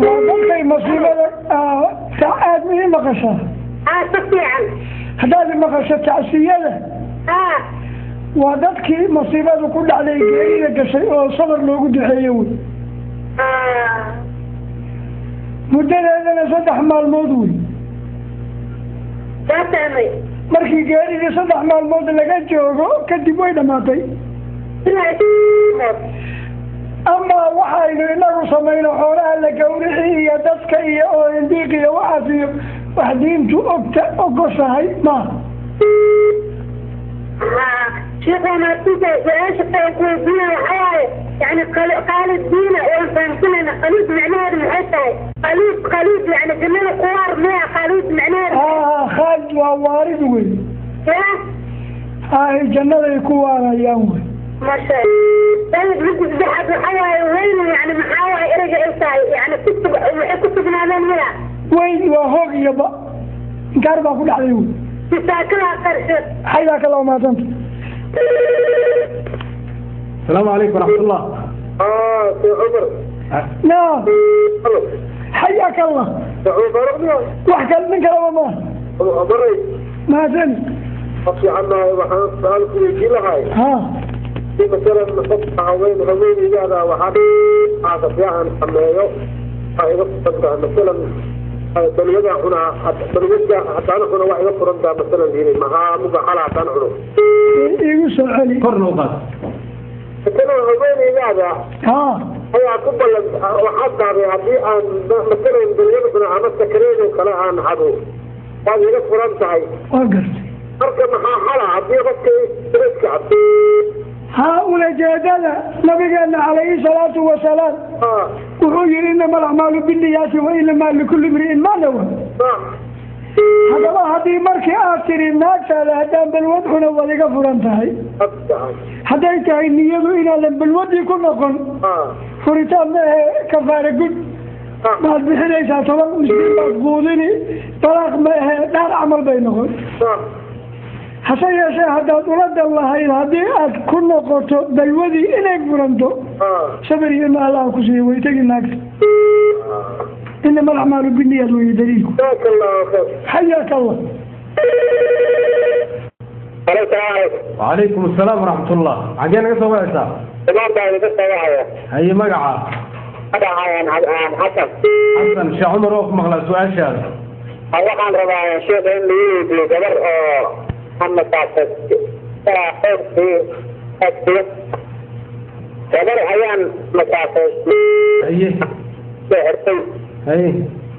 Waa dadkay masiibada aad ma ii maqashaa? Si fiican. Haddaad i maqasho, tacsiyada waa dadkii masiibadu ku dhacday, geerida gashay oo sabar loogu duxeeyo wey. Muddadeedana 3 maalmood wey. Waa fahmay. Markii geeridii 3 maalmood laga joogo kadib way dhamaatay. Amaa waxaynu inagu samayno, xoolaha la gawrici iyo dadka iyo ooindiiq iyo waxaas iyo wax diintu ogta ogoshahay maaha. Sheekhu, su-aasha kale ku weydiina waxaa waaye, yani khaalidiina waan fahamsanayna, khaliid macnaheedu maxay tahay? Khaliid, khaliid, yani jannada kuwaar miya khaliid macnaheedu? Haa, khaalid waa waarid wey. Ya. Hay, jannaday ku waarayaan wey. Masha. Ayib, midda saddexaad waxaa waaye weyn, yani maxaa waaye ereyga ay tahay, yani kusug waxay ku sugnaadeen miya? Weyn waa hoog iyo ba inkaar baa ku dhacday wey. Jazakallah khayr, sheekh. Xayaa kala umaadanta. Asalaamu calaykum waraxmat ullah. Sheekh Cumar. Naam, xayaaka Allah. Sheekh Cumar Faaruq miya? Wax kale, nin kalaba maaha. Maray. Mahadsan. Fiicannahay. Waxaan su-aal ku weydiin lahay. Ha. Si masalan qofka haweeneydaada waxaa fiican sameeyo, waxaa iga furantaa masalan balwada cunaa, balwada haddaan cuno waa iga furantaa masalan yiri, maxaa muga xala haddaan cuno? Igu soo celi. Korna u qaad. Masalan haweeneydaada ayaa ku ballan, waxaad dhahday haddii aan masalan balwada cuno ama sakareedo kale aan cabo waad iga furan tahay. Waa gartay. Marka maxaa xala haddii qofka iska cabto? Haa, ulajeedada nabigeena calayhi salaatu wasalaam wuxuu yihi: "Inama alacmaalu binniyaati wa inamaa likulli imri'in maa nawa." Haddaba haddii markii aad tiri naagtaada haddaan balwad cuna waad iga furan tahay, hadday tahay niyadu inaadan balwadii ku noqon, furitaan maahe, kafaara gud baad bixinaysaa, 10 miskiin baad quudini. Dalaaq ma ahe, dhaar camal bay noqon. Hase yeeshee haddaad ula dan lahayd haddii aad ku noqoto balwadii inay furanto, sabir iyo ina Allah ku siiyo, way tegi naagta. Inama alacmaalu binniyaat wey daliilku. Jazaaka Allahu khayr. Xayaaka Allah. Alo, salaamu calaykum. Wacalaykum asalaam waraxmat ullah. Xaggee naga soo wacaysaa? Imaan baa idinka soo wacaya. Haye, magaca? Magacaan Xasan. Xasan, Sheekh Cumar oo ku maqlaa, su-aashaada. Waxaan rabaa sheekha in lagu weydiiyo gabar oo aan masaafay, gabar ayaan masaafaystay soo xirtay.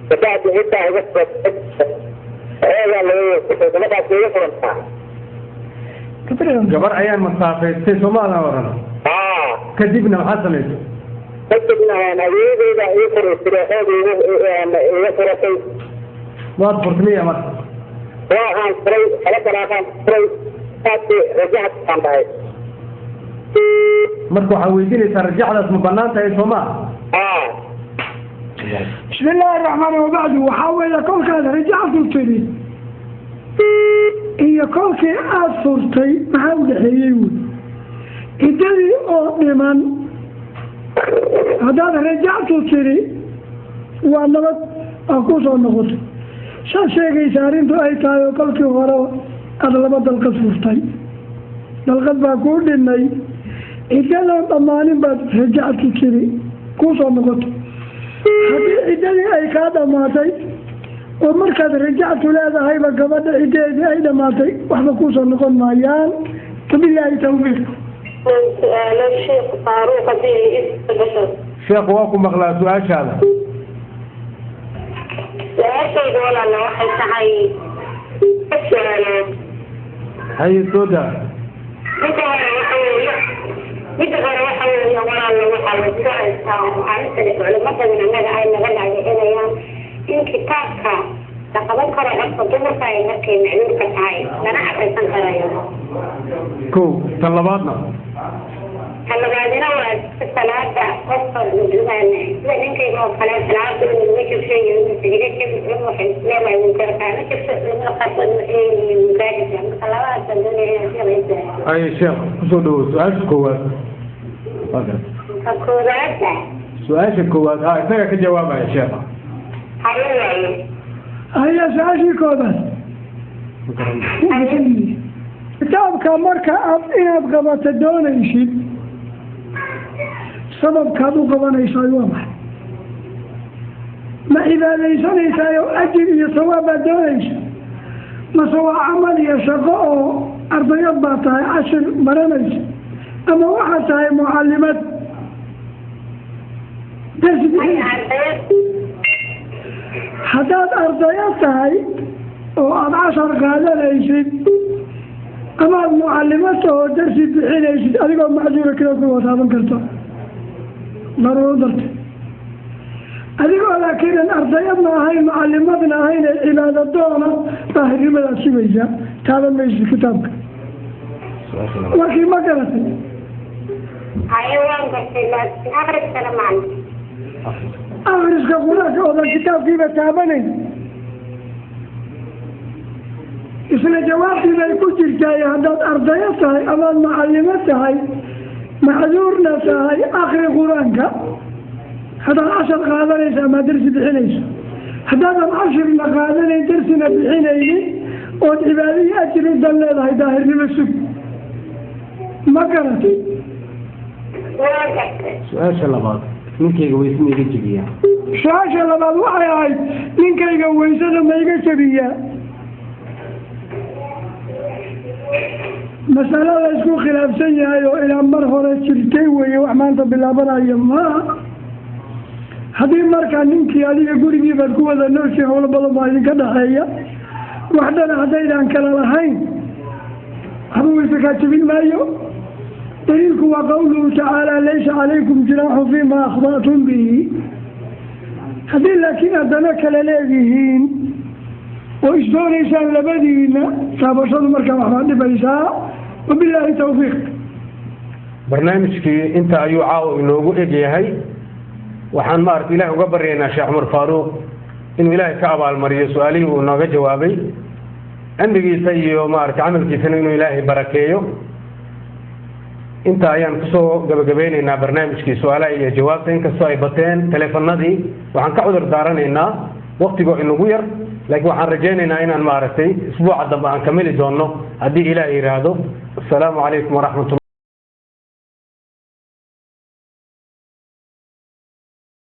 Kabacdi xitaa iga xoogaa laga weysatay, gabadhaas iga furantaa? Gabar ayaan masaafaystay, soomaadan oran? Haa. Kadibna maxaa samaysay? Kadibna awoodeyda ii furay, xoog iga furatay. Waad furtay miya marka? Waxaan furay, laba talaaqaan furay, saasi rajacad baan dhahay. Marka waxaa weydiinaysaa rajacdaas ma banaan tahay, soo maa? Haa. Bismi illaahi raxmaani wabacdu. Waxaa weeye kolkaad rajactu tiri iyo kolkii aada furtay maxaa u dhexeeyey wy? Ciddadii oo dhiman haddaad rajactu tiri waa nabad, aa ku soo noqotay. Saad sheegaysa arrintu ay tahay oo kolkii hore aada laba dalqad furtay, dalqad baa kuu dhimay, ciddadan dhammaanin baad rajactu tiri, kuu soo noqotay. Haddii ciddadii ay kaa dhammaatay oo markaad rajactu leedahayba gabadha ciddadeedii ay dhammaatay, waxba kuusoo noqon maayaan. Wabilaahi tawfiiq. Su-aalo Sheekh Faaruuq hadii la isgasho. Sheekh waa ku maqlaa, su-aashaada. Su-aashayda walaala waxay tahay su-aalood. Haye, soo daa. Midda hore waxa weeye walaala, waxaa la isku haystaa oo arrintani culimo badan annaga ay naga dhaawicinayaan in kitaabka la qaban karo codka dumarka ay markay macluurka tahay lana akhrisan karayo. Ko tan labaadna? Tan labaadina waa salaada qofka sida ninkayga oo kale salaada inuu ma jabsho iyo inuusan iga jabin, culimo waxay leedahay wuu gaarkaa ma jabsho, culimada qaarkood waxay leeyihiin wuu gaaraysaa. Marka labadaasaan doonaya inaan sheekha Haye sheekh, kusoo dhawow su-aasha koowaad. Ka koowaadda Su-aasha koowaad ha isaga ka jawaabaya sheekha. Haye waaye. Haya, su-aashii koobaad, kitaabka marka aad inaad qabato doonaysid, sababkaad u qabanaysaa waa maxay? Ma cibaadaysanaysaa oo ajir iyo sawaab baad doonaysa, mase waa camal iyo shaqo oo ardayad baa tahay cashir baranaysa, ama waxaad tahay mucalimad darsi bixinaysa? Ardayad. Haddaad ardayad tahay oo aada cashar qaadanaysid ama aad mucalimad taho darsi bixinaysid, adigoo macduura kitaabka waa taaban karta daruuro darteed. Adigoo laakiin ardayadna ahayn, mucalimadna ahayn, ee cibaadadoona, daahirnimadaad sugaysaa, taaban maysid kitaabka. Warkii ma garatay? Haye, waan gartay, laakiin akriskana macalin? Akriska qur-aanka oodan kitaabkiiba taabanayn, isla jawaabtii bay ku jirtaay. Haddaad ardayo tahay amaad mucalimo tahay, macduurna tahay, akri qur-aanka haddaad cashar qaadanayso ama darsi bixinayso. Haddaadan cashirna qaadanayn, darsina bixinaynin, ood cibaadihii ajir u dan leedahay, daahirnimo sug. Ma garatay? Waan gartay. Su-aasha labaad, ninkayga weyse ma iga jebiyaa? Su-aasha labaad waxay ahayd, ninkayga weysada ma iga jabiyaa? Masalo la isku khilaafsan yahay oo ilaa mar hore jirtay weeye, wax maanta bilaabanayo maaha. Haddii markaa ninkii adiga gurigii baad ku wada nooshay, howlo badan baa idinka dhaxeeya, wax dhana haddaydaan kala lahayn, waxba weyse kaa jebin maayo. Daliilku waa qawluhu tacaala: laysa calaykum junaaxu fiima akhda'tum bihi. Haddii laakiin haddana kala leedihiin oo isdoonaysaan labadiina, taabashadu markaa waxbaa dhibaysaa. Wabilaahi tawfiiq. Barnaamijkii inta ayuu caawa inoogu eg yahay. Waxaan maarata ilahay uga baryaynaa Sheekh Cumar Faaruuq inuu Ilaahay ka abaalmariyo su-aalihii uu nooga jawaabay, cimrigiisa iyo maarata camalkiisana inuu Ilaahay barakeeyo. Inta ayaan kusoo gabagabeyneynaa barnaamijkii su-aalaha iyo jawaabta. Inkastoo ay bateen teleefanadii, waxaan ka cudur daaranaynaa waktigoo inagu yar, laakiin waxaan rajaynaynaa inaan maaragtay isbuuca dambe aan kamili doonno haddii Ilaah yidhaahdo. Asalaamu calaykum waraxmat.